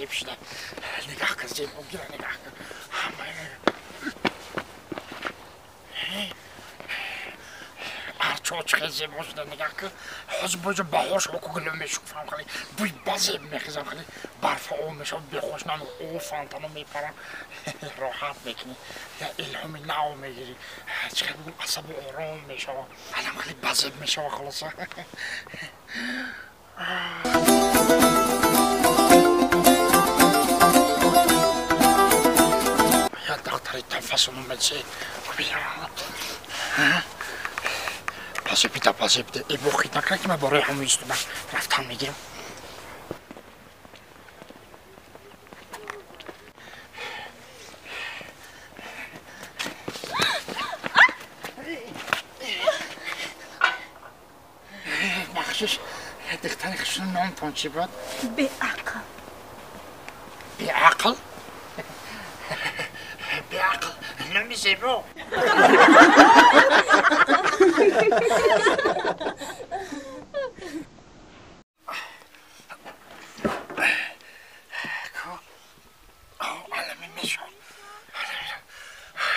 базеб шуда. Нигоҳ кун, зебо гира, нигоҳ кун. Арчо чӣ зебо шуда, нигоҳ кун. Ҳозир боҷа баҳор шава, ку гуло мешукуфам, хеле бӯи базеб мехезам, хеле барфа об мешава, бехош нам об фонтано мепарам. Роҳат мекунӣ, я илҳоми нав мегирӣ. Чӣ хел бигӯм, асабу ором мешава. Алам хеле базеб мешава, хулоса. Я дактари тафасуну медсе. Пасепида, пасепида. Эбо хит накна, ки ман барои ҳамон истода рафтан мегирам. Бахшиш, духтари хушну номтон чӣ буд? Беақл. Беақл? Беақл. Номи зебо.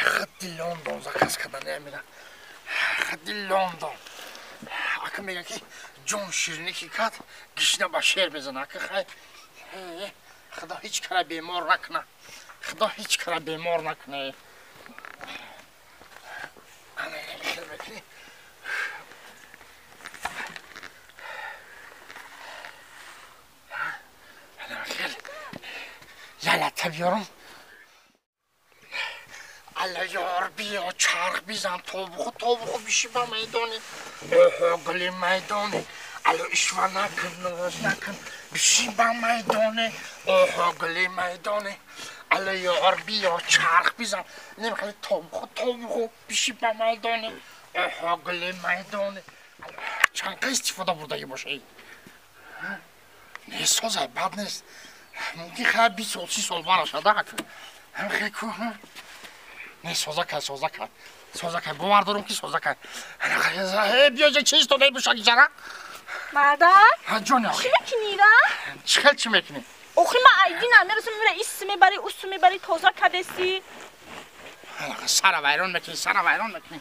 Хадди Лондон заказ карда намера. Хадди Лондон. Ака мега ки ҷон ширинӣ ки кард, гишна ба шер мезана. Ака хай, Худо ҳеҷ кара бемор накуна. Худо ҳеҷ кара бемор накуна. Ялата биёрам. Алла ёр, биё, чарх бизан, тобуху тобуху биши ба майдони. Оҳо, гули майдони. Алло, ишва накун, ноз накун, биши ба майдони. Оҳо, гули майдони. Алло ёр, биё, чарх бизан. Немехали тобуху тобуху биши ба майдони. Оҳо, гули майдони. Чанд қа истифода бурдагӣ бошаи? Не созай, бад нест. Мумкин хай 20 сол, 30 сол барашада. Хай ку. Не соза кай, соза кай. Соза кай, бовар дорам ки соза кай. Э, биё, чӣ истодаи бушаки чара? Мардак? Ҳа, ҷони Чӣ мекунӣ ра? Чӣ хел чӣ мекунӣ? Охи ман айди намерасам, мера ис мебари, ус мебари, тоза кадеси. Сара вайрон мекунӣ, сара вайрон мекунӣ.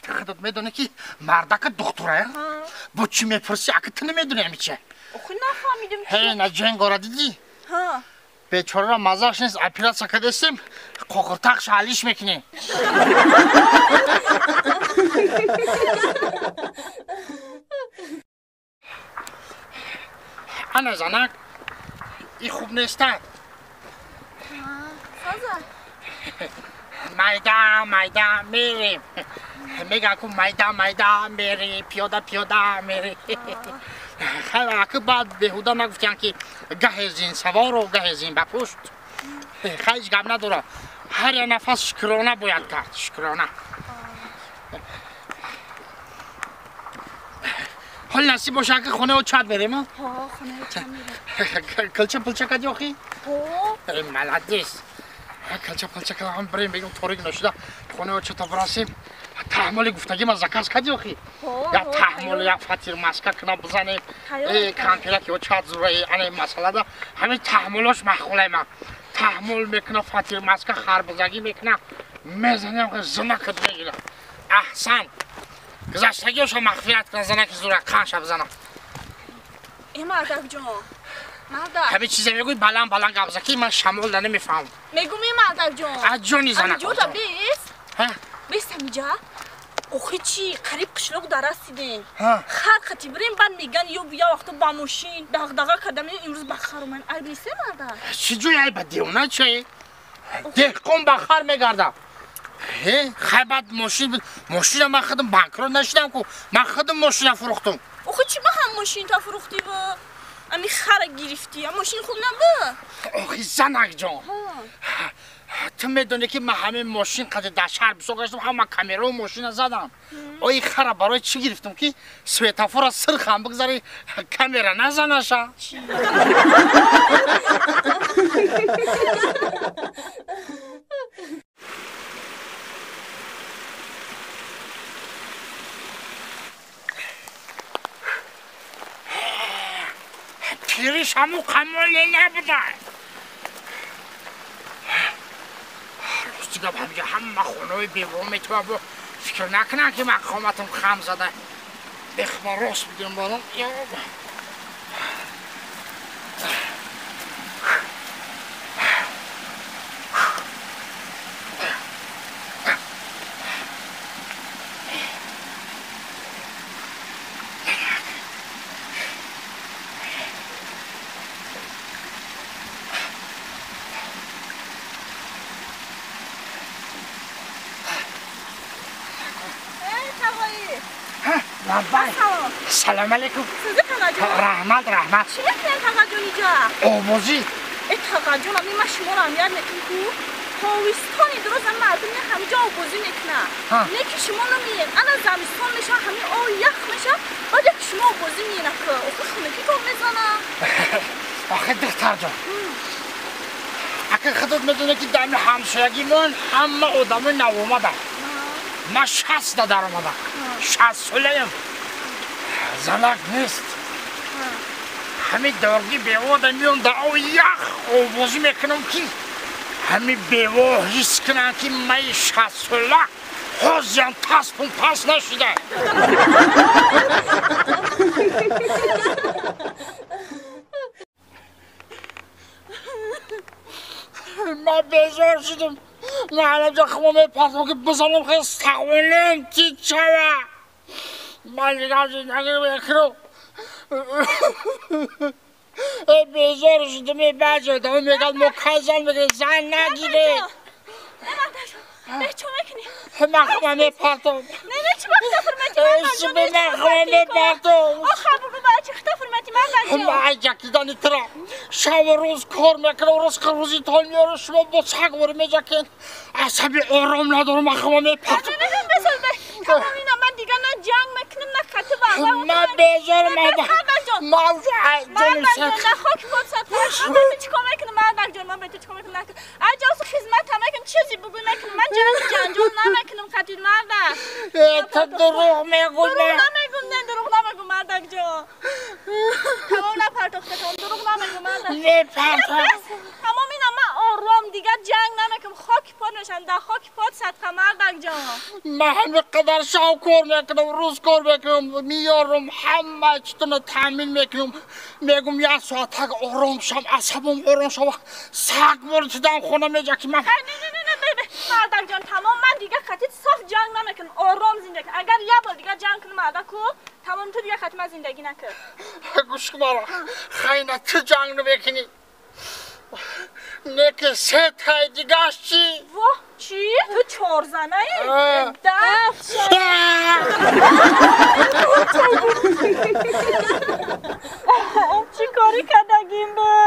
Ту худат медонӣ ки мардака духтура, бо чӣ мепурсӣ, ака ту намедонӣ ами чи? Охи нафаҳмидим. Ҳе, на ҷенгора дидӣ? Ҳа. Бечораро маззаш нест, оператсия кардестем, қоқиртақша алиш мекунем. Ана занак, и хуб нестад. Соза. Майда майда мерем. Меган ку майда майда мери, пиёда пиёда мери. Хай, аки баъд беҳуда нагуфтиян ки гаҳе зин савору гаҳе зин ба пушт. Хай, ҳеҷ гап надора. Ҳар як нафас шукрона бояд кард, шукрона. Ҳол насиб боша, аки хонаи чат берем? Ҳо, хонаи чат мерем. Килча пилча кади охи? Ҳо. Молодец. Килча пилча кардам, бирем, бегум торик нашуда хонаи чата бирасем. Таҳмоли гуфтагӣ ма заказ кади охи? Я таҳмол, я фатир маска кина бизанем. Э, кампира ки чат зураи, ана масъалада ҳамин таҳмолош маъқулай ма. Таҳмол мекуна, фатир маска харбузагӣ мекуна, мезанем, зинакат мегира. Аҳсан. Гузаштагиошо мағфират кунад, занаки зура қанша бизана. Э, мардакҷон. Мардак. Ҳамин чизе мегӯй, баланд баланд гап зан, ки ман шамолда намефаҳмам. Мегӯм, э, мардакҷон. А, ҷони занак. Ҷода бес. Бес ҳамиҷа. Охи чӣ, қариб қишлоқ дарасидем. Хар қати бирем, баъд меган ё я вақто ба мошин дағдаға кардам, имрӯз ба хар омадем. Айб нест, мардак? Чӣ ҷои айба, девона чӣ? Деҳқон ба хар мегардад. Хай, баъд мошин, мошина ман худам банкрот нашидам ку, ман худам мошина фурӯхтум. Охи чӣ ба ҳам мошинта фурӯхтӣ бо ами хара гирифтӣ? Мошин хуб набуд? Охи занакҷон, ту медонӣ ки ман ҳамин мошин қади дар шаҳр бисёр гаштам, ҳама камерао мошина задам. Ои хара барои чӣ гирифтам, ки светофора сирхам бигзари, камера назанаша. Пириш ҳамун қамоле набуда. Рости гап ҳамиҷа ҳама хонаҳои бево метава бо фикр накунам ки ман қоматам хам зада. Бехма рост бигирам балам. سلام علیکم. رحمت رحمت. چی میکنین تاقا جون اینجا؟ آوازی. ای تاقا جون من شما رو اهمیت میکنم کو تابستانی درست هم مردم همه جا آوازی میکنن. نه که شما نمیین. انا زمستان میشه همه آب یخ میشه بعد که شما آوازی میین که آخه خونکی تو میزنه. آخه دختر جان. اگه خودت میدونی که دم همسایگیمون همه آدم نو اومدن. من 60 در اومدم. 60 ساله‌ام. زنک نیست. همین دارگی بیوا در میام در آب یخ آوازی میکنم که همین بیوا حس کنن که من 60 ساله حوزیم تسپم پس نشده. من بیزار شدم. من الان خمام میپرتم که بزنم خیلی سقونم چی چرا. من دیگر زندگی میکنم. بیزار شدم. بعضی آدم میگن ما کی زن میگیریم زن نگیره. نه چه میکنی؟ من خمام میپرتم. نه نه چی وقت فرمتی من من خمام میپرتم. آخه بگو برای چی خطا فرمتی من بچه؟ من جکیدن ترا شب و روز کار میکنم روز روزی تا میاره شما با سگ باره میجکین عصبی آرام ندارم. من خمام میپرتم. نه نه نه تمام اینا من دیگه نه جنگ میکنم نه خطه بغل. من بیزارم. من جان نه خاک بود صد. من به تو چیکار میکنم مردک جان؟ من به تو چیکار میکنم؟ اجازه خدمت هم میکنم چیزی بگو نکنم. من جنگ جنجال نمیکنم خطی مردک. تو دروغ میگو. دروغ نمیگم. نه دروغ نمیگم مردک جان. تمام نپرتاخته تمام دروغ نمیگم مردک. نپرتاخت. تمام اینا من آرام دیگه جنگ نمیکنم. خاک پاد میشم در خاک پاد صدقه مردک جان. من همین قدر شب کار میکنم روز کار میکنم میارم همه چیتون تامین میکنم. میگم یه ساعت آرام شم عصبم آرام شم سگ برد خونه میجا که من نه نه نه نه مردک جان تمام من دیگه خطی صاف جنگ نمیکنم. آرام زندگی اگر یه بار دیگه جنگ کنم مردک کو تمام تو دیگه خطی من زندگی نکن. گوش کن مرا خیلی تو جنگ نمیکنی نه که سه تای دیگه چی؟ واه چی؟ تو 4 زنه ای؟ دف چی کاری کردگیم به؟